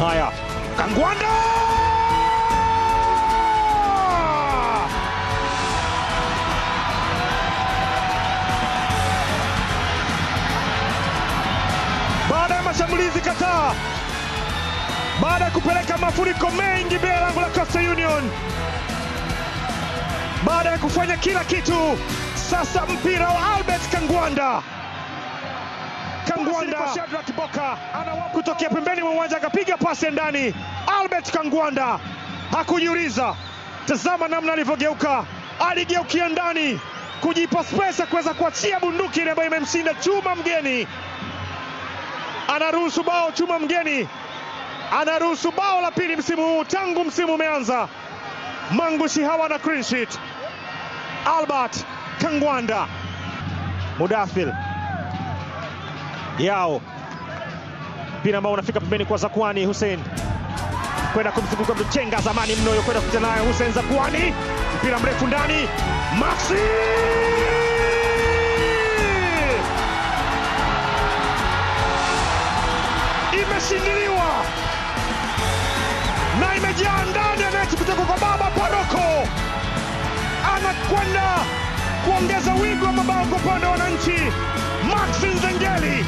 Haya, Kangwanda! Baada ya mashambulizi kadhaa, baada ya kupeleka mafuriko mengi mbele ya lango la Coastal Union, baada ya kufanya kila kitu, sasa mpira wa Albert Kangwanda. Kangwanda kwa Shadrack Boka kutokea pembeni mwa uwanja akapiga pasi ndani. Albert Kangwanda hakujiuliza. Tazama namna alivyogeuka, aligeukia ndani kujipa space ya kuweza kuachia bunduki ile ambayo imemshinda Chuma Mgeni. Anaruhusu bao Chuma Mgeni, anaruhusu bao la pili msimu huu tangu msimu umeanza. Mangushi hawa na clean sheet. Albert Kangwanda, Mudathir Yao, mpira ambao unafika pembeni kwa Zakwani Hussein, kwenda kumzunguka mchenga zamani mno, kwenda kupita naye Hussein Zakwani, mpira mrefu ndani, Maxi imeshindiliwa na imejaa ndani ya neti kutoka kwa Baba Paroko, anakwenda kuongeza wigo wa mabao kwa upande wa wananchi. Maxi Nzengeli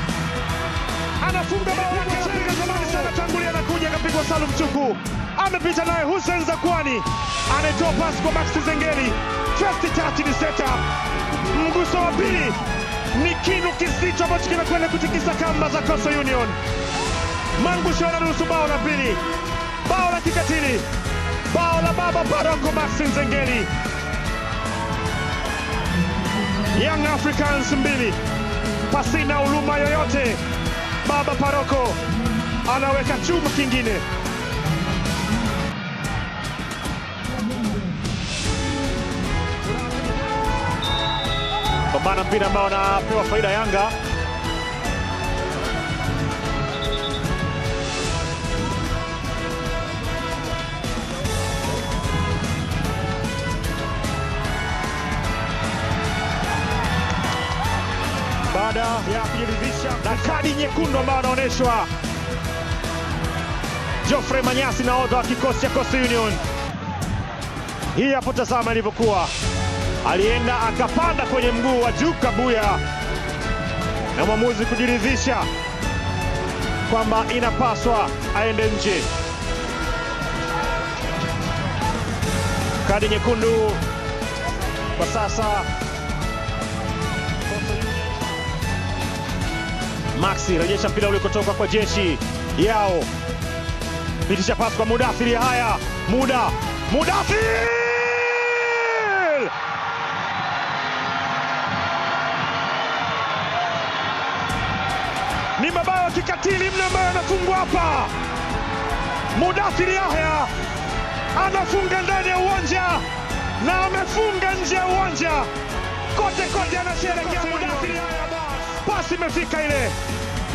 anafunga bao lake la pili zamani sana, tangulia anakuja akapigwa Salum Chuku, amepita naye Hussein Zakwani, anatoa pasi kwa Maxi Nzengeli. First touch ni setup, mguso wa pili ni kinu kizito ambacho kinakwenda kutikisa kamba za Coastal Union. Mangushi anaruhusu bao la pili, bao la kikatili, bao la Baba Paroko Maxi Nzengeli. Young Africans 2, pasina huruma yoyote, Baba Paroko anaweka chuma kingine. Pambana mpira ambao anapewa faida Yanga. Baada ya kujiridhisha na kadi nyekundu ambayo anaonyeshwa Geoffrey Manyasi, nahodha wa kikosi cha Coastal Union. Hii hapo, tazama ilivyokuwa, alienda akapanda kwenye mguu wa Juka Buya na mwamuzi kujiridhisha kwamba inapaswa aende nje. Kadi nyekundu kwa sasa. Maxi rejesha mpira ulikotoka kwa Jeshi Yao, pitisha pasi kwa Mudathir. Haya, Mudathir ni mabao kikatili mno ambayo anafungwa hapa. Mudathir Yahya anafunga ndani ya uwanja na amefunga nje ya uwanja, kote kote anasherehekea Mudathir Yahya. Pasi imefika ile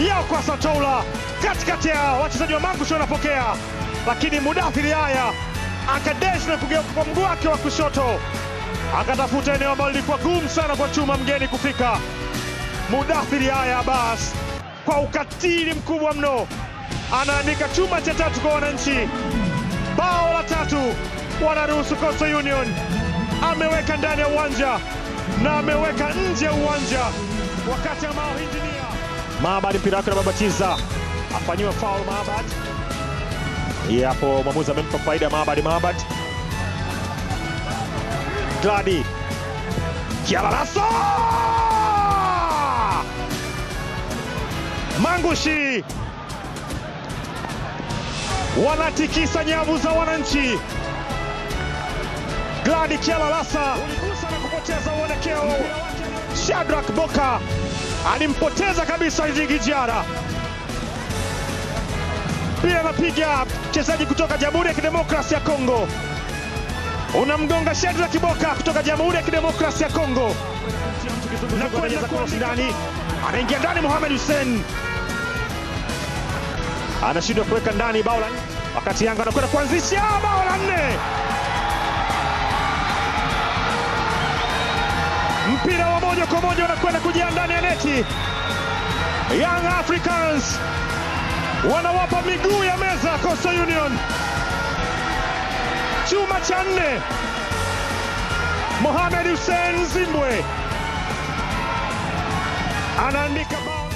Yao kwa Satoula katikati ya wachezaji wa Mangushi wanapokea, lakini Mudathir Yahya akadesh na kugeuka kwa mguu wake wa kushoto akatafuta eneo ambalo lilikuwa gumu sana kwa Chuma Mgeni kufika. Mudathir Yahya bas kwa ukatili mkubwa mno anaandika chuma cha tatu kwa wananchi, bao la tatu wanaruhusu Coastal Union. Ameweka ndani ya uwanja na ameweka nje ya uwanja, wakati ambao injinia Maabad mpira wake unababatiza, afanyiwa foul Maabad. Hii hapo mwamuzi amempa faida Maabad. Maabad Gladi Kialalaso Mangushi wanatikisa nyavu za wananchi. Gladi Kialalasa uligusa na kupoteza uelekeo. Shadrack Boka alimpoteza kabisa Izigi Jiara. Pia anapiga mchezaji kutoka Jamhuri ya Kidemokrasia ya Kongo, unamgonga Shadrack Boka kutoka Jamhuri ya Kidemokrasia ya Kongo na kwenda cross ndani, anaingia ndani Mohamed Hussein anashindwa kuweka ndani bao la, wakati Yanga anakwenda kuanzisha bao la 4. Mpira wa moja kwa moja unakwenda kujia ndani ya neti. Young Africans Wanawapa miguu ya meza Coastal Union. Chuma cha nne, Mohamed Hussein Zimbwe anaandika bao.